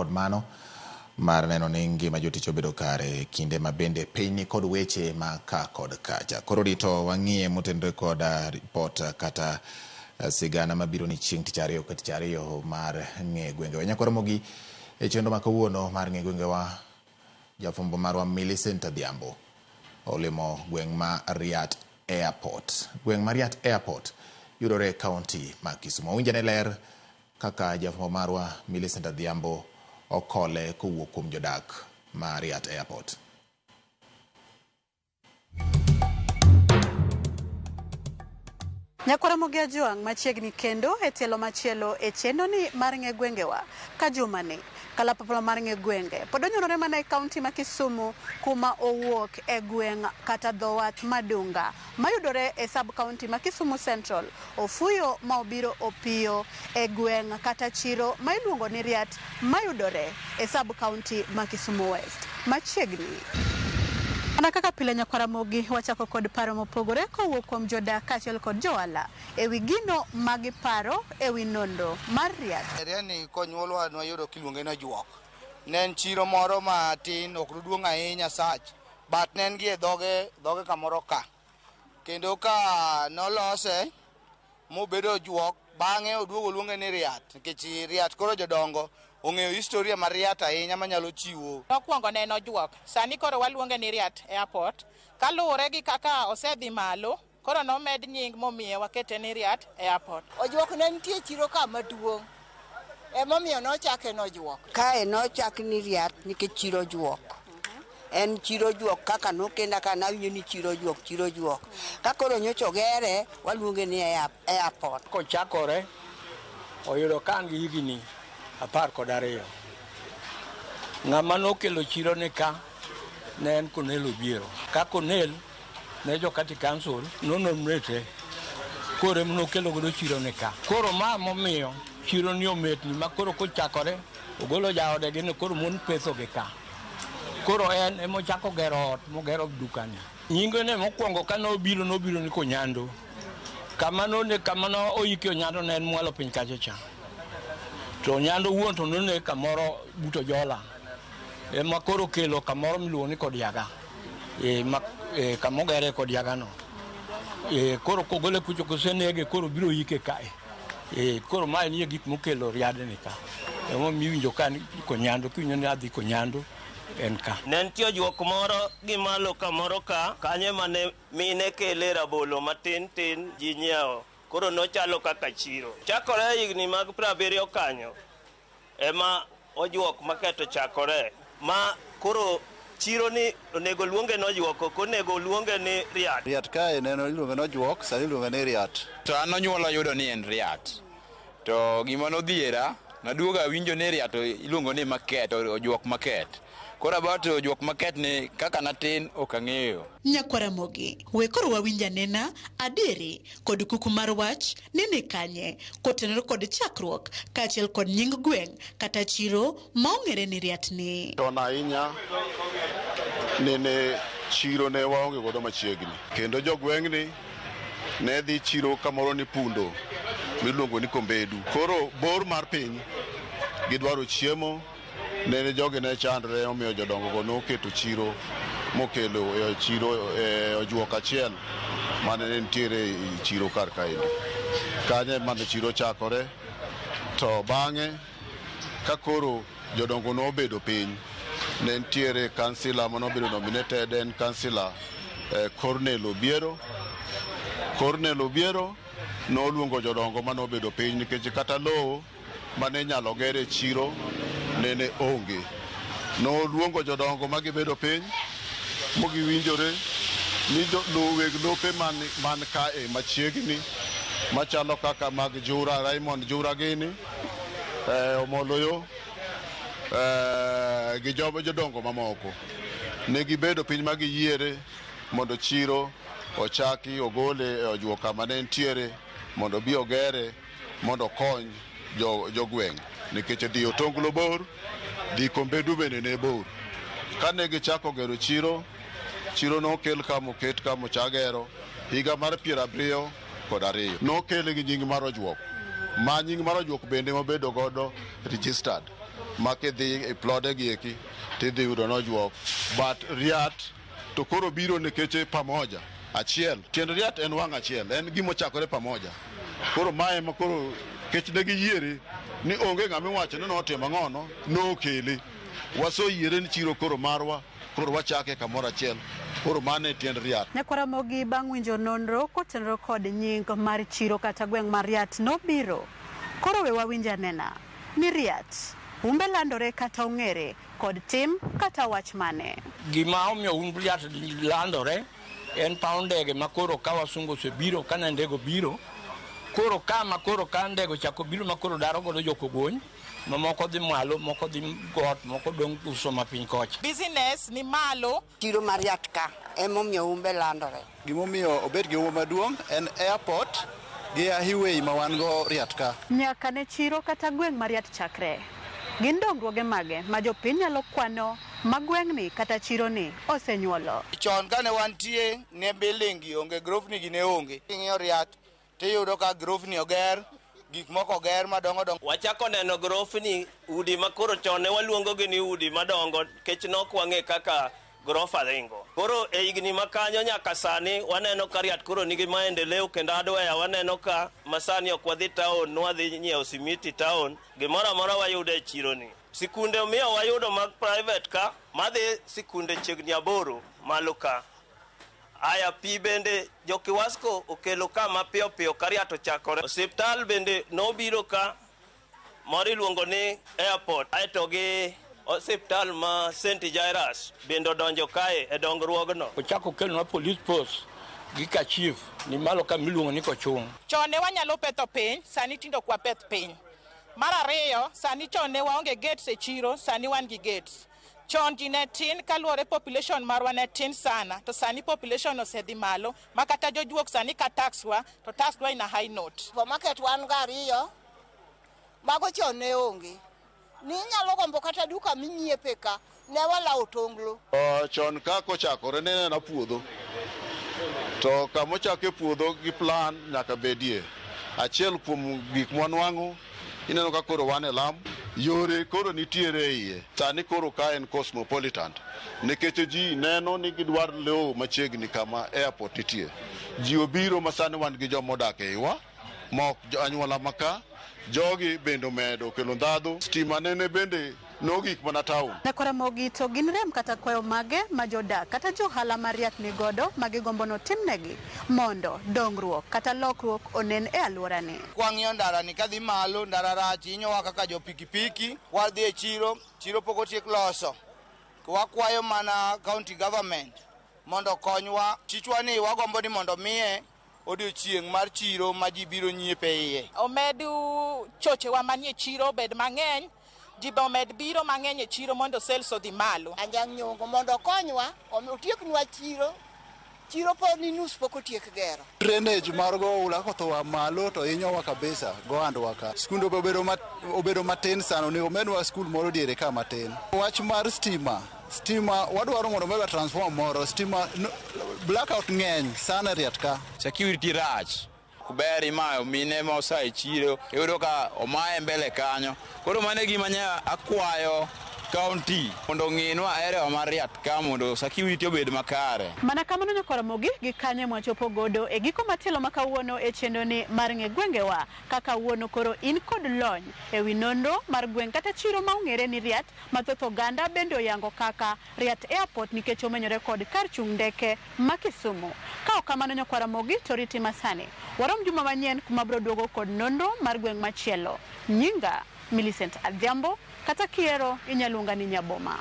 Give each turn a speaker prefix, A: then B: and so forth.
A: kod mano mar neno ni ngima jotich obedo kare kinde ma bende piny ni kod weche ma ka kod kacha. Koro rito wang'iye motenore kod ripot kata sigana mabiro ni chieng' tich ariyo ka tich ariyo mar ng'e gwengewa. Nyakwar Ramogi e chenro ma kawuono mar ng'e gwengewa jafwambo marwa Millicent Adhiambo olimo gweng' ma Riat Airport. Gweng' ma Riat Airport yudore e kaunti ma Kisumu. Wawinj ane ler kaka jafwambo marwa Millicent Adhiambo okole kowuok kuom jodak ma Riat Airport.
B: Nyakwar Ramogi Ajwang' machiegni kendo e tielo machielo e chenro ni mar ng'e gwengewa ka jumani kalapapla mar ng'e gwenge pod onyuolore mana e kaunti ma Kisumu kuma owuok e gweng' kata dho wath Madunga mayudore e sub kaunti ma Kisumu Central. Ofuyo ma obiro opiyo e gweng' kata chiro ma iluongo ni Riat mayudore e sub kaunti ma Kisumu West machiegni. Mana kaka pile Nyakwar Ramogi wachako kod paro mopogore kowuok kuom jodak kaachiel kod johala e wi gino ma giparo e wi nonro mar Riat.
C: Area ni konyuolwa nwayudo kiluonge ni Ojuok. Ne en chiro moro matin, ok noduong' ahinya sach, but ne en gi e dhoge, dhoge kamoro ka. Kendo ka nolose mobedo Ojuok, bang'e oduogo oluonge ni Riat, nikech Riat koro jodongo ong'eyo historia mar Riat ahinya manyalo chiwo.
D: Mokwongo ne en Ojuok, sani koro waluonge ni Riat Airport. Kaluwore gi kaka osedhi malo, koro nomed nying momiye wakete ni Riat Airport.
E: Ojuok ne nitie chiro ka maduong', emomiyo nochake ni Ojuok.
F: Kae nochak ni Riat nikech chiro Ojuok. En chiro Ojuok kaka nokenda ka nawinjo ni chiro Ojuok, chiro Ojuok. Ka koro nyocha ogere, waluonge ni airport.
G: Kochakore, oyudo ka an gi higni 12. Ng'ama nokelo chiro ni ka ne en Cornel Obiero. Ka Cornel ne jo County Council nonominate koro ema nokelo godo chiro ni ka. Koro ma momiyo chiro ni ometni ma koro kochakore ogolo jaode gi ni koro mon petho gi ka. Koro en ema ochako gero ot mogero dukani. Nyinge ne mokwongo ka nobiro, nobiro ni Konyando. Kama none, kama no oike Onyando ne en mwalo piny kacha cha. To Onyando wuon to none kamoro but Ojola. Ema koro kelo kamoro miluongo ni Kodiaga. Ma, kama ogere Kodiaga no. Koro kogole kucho kosenege koro biro ike kae. Koro mae nie gik mokelo riadni ka. Emomiyo iwinjo ka ni Konyando, kiwinjo ni adhi Konyando en ka.
H: Ne nitie ojuok moro gi malo kamoro ka, kanyo ema ne mine kele rabolo matin tin ji nyiewo. Koro nochalo kaka chiro. Chakore higni mag 70 kanyo ema ojuok maket ochakore. Ma koro chiro ni onego luonge ni Ojuok, ok onego luonge ni Riat.
I: Riat kae neno iluonge ni Ojuok, sani iluonge ni Riat.
J: To an nonyuola yudo ni en Riat. To gima nodhiera, naduogo awinjo ni Riat iluongo ni Market, Ojuok Market. Koro about Ojuok Market ni kaka natin ok ang'eyo.
B: Nyakwar Ramogi, we koro wawinj anena adieri kod kuku mar wach ni ni kanye kotenore kod chakruok kaachiel kod nying gweng' kata chiro ma ong'ere ni Riat ni.
I: Chon ahinya nene chiro ne waonge godo machiegni. Kendo jogweng'ni ne dhi chiro kamoro ni Pundo miluongo ni Kombedu. Koro bor mar piny gidwaro chiemo, nene jogi ne chandre omiyo jodongo go noketo chiro mokelo e chiro e ojuok achiel mane nitiere e chiro kar kaendi. Kanyo ema ne chiro chakore to bang'e ka koro jodongo nobedo piny ne nitiere kansila manobedo nominated en kansila Cornel Obiero. Cornel Obiero noluongo jodongo manobedo piny nikech kata lowo mane inyalo ger e chiro nene onge. Noluongo jodongo ma gibedo piny mogiwinjore ni weg lope man kae machiegni machalo kaka mag Jura, Raymond Jura gini, Omoloyo, gi jodongo mamoko. Ne gibedo piny ma giyiere mondo chiro ochaki ogole e ojuok kama ne nitiere mondo obi ogere mondo okony jogweng' nikech dhi Otonglo bor, dhi Kombedu bende ne bor. Kane gichako gero chiro, chiro nokel ka moket ka mochak gero higa mar 72. Nokele gi nying mar Ojuok, ma nying mar Ojuok bende mobedo godo registered. Ma kidhi e plode gi eki tidhi yudo nojuok. But Riat to koro biro nikech pamoja achiel. Tiend Riat en wang' achiel, en gima ochakore pamoja. Koro mae ema koro kech ne giyiere ni onge ng'ama iwacho ni notimo ang'ono, nokele. Wasoyiere ni chiro koro marwa, koro wachake kamoro achiel. Koro mano e tiend Riat.
B: Nyakwaramogi bang' winjo nonro kotenore kod nying mar chiro kata gweng' mar Riat nobiro. Koro we wawinj anena ni Riat humbe landore kata ong'ere kod tim kata wach mane.
G: Gima omiyo un Riat landore en paw ndege ma koro ka wasungu osebiro kane ndege obiro koro ka ma koro ka ndege ochako biro ma koro daro godo jokogony mamoko dhi malo moko dhi got moko dong' uso ma piny kocha.
D: Business ni malo.
F: Chiro mar Riat ka emomiyo humbe landore.
K: Gimomiyo obed gi huma maduong' en airport gi highway ma wan go Riat ka.
B: Nyaka ne chiro kata gweng' mar Riat chakre. Gin dongruoge mage ma jopiny nyalo kwano ma gweng'ni kata chironi osenyuolo?
C: Chon kane wantie ne building gi onge, grofni gi ne onge. King'iyo Riat tiyudo ka grofni oger, gik moko oger madongo dongo.
H: Wachako neno grofni udi ma koro chon ne waluongo gi ni udi madongo nikech nok wang'e kaka grofa ringo. Koro e higni makanyo nyaka sani waneno ka Riat koro nigi maendeleo kendo hardware waneno ka masani ok wadhi town nwadhi nyiewo simiti town gimoro amora wayudo e chironi. Sikunde miyo wayudo mag private ka madhi sikunde chiegni 8 malo ka. Aya pi bende jo Kiwasco okelo ka mapiyo piyo ka Riat ochakore. Osiptal bende nobiro ka moro iluongo ni airport aeto gi osiptal ma St. Jairus bende odonjo kae e dongruogno.
G: Ochako okelonwa police post gi ka chief ni malo ka miluongo ni Kochung.
D: Chon ne wanyalo petho piny, sani tinde ok wapeth piny. Mar ariyo, sani chon ne waonge gates e chiro, sani wan gi gates. Chon ji ne tin kaluwore population marwa ne tin sana, to sani population osedhi malo ma kata jojuok sani ka tax wa, to tax wa in a high note.
E: Supermarket wan go ariyo, mago chon ne onge. Ninyalo gombo kata duka minyiepe ka, ne walawo tonglo.
I: Chon ka kochakore ne en puodho. To kamochake puodho gi plan nyaka bedie. Achiel kuom gik mwanwang'o, ineno ka koro wan e lam, yore koro nitiere e iye. Sani koro ka en cosmopolitan. Nikech ji neno ni gidwar lowo machiegni kama airport nitie. Ji obiro ma sani wan gi joma odak e iwa, ma ok anyuola ma ka. Jogi bende omedo kelo ndhadhu. Stima nene bende nogik mana town.
B: Nyakwaramogi to gin rem kata kwayo mage ma jodak kata johala mar Riat ni godo ma gigombo notimnegi mondo dongruok kata lokruok onen e alworani.
C: Kwang'iyo ndara ni kadhi malo, ndara rach hinyowa kaka jo pikipiki. Wadhi e chiro, chiro pok otiek loso. Wakwayo mana county government mondo okonywa. Chichwa ni wagombo ni mondo miye odiochieng' mar chiro ma ji biro nyiepe iye.
D: Omed chochewa manie chiro obed mang'eny, ji be omed biro mang'eny e chiro mondo sales odhi malo.
E: Anjang' Nyong'o mondo okonywa, otieknwa chiro. Chiro pod ni nus pok otiek gero.
K: Drainage mar go oula koth oa malo to hinyowa kabisa go handwa ka. Skunde be obedo matin sana, onego omedwa skul moro diere ka matin. Wach mar stima, stima wadwaro mondo omedwa transformer moro, stima no, blackout ng'eny sana e Riat ka.
J: Security rach. Ber imayo mine ma osa e chiro, iyudo ka omaye mbele kanyo. Koro mano e gima nya akwayo county mondo ong'inwa area mar Riat ka mondo security obed makare.
B: Mana kamano nyakwaramogi gi kanye mwachopo godo e giko matielo ma kawuono e chenro ni mar ng'e gwengewa kaka wuono koro in kod lony e wi nonro mar gweng' kata chiro ma ong'ere ni Riat ma thoth oganda bende oyango kaka Riat Airport nikech omenyore kod kar chung' ndeke ma Kisumu. Ka ok kamano nyakwaramogi to riti masani. Warom juma manyien kuma biro duogo kod nonro mar gweng' machielo. Nyinga Millicent Adhiambo kata kiero inyaluonga ni Nyaboma.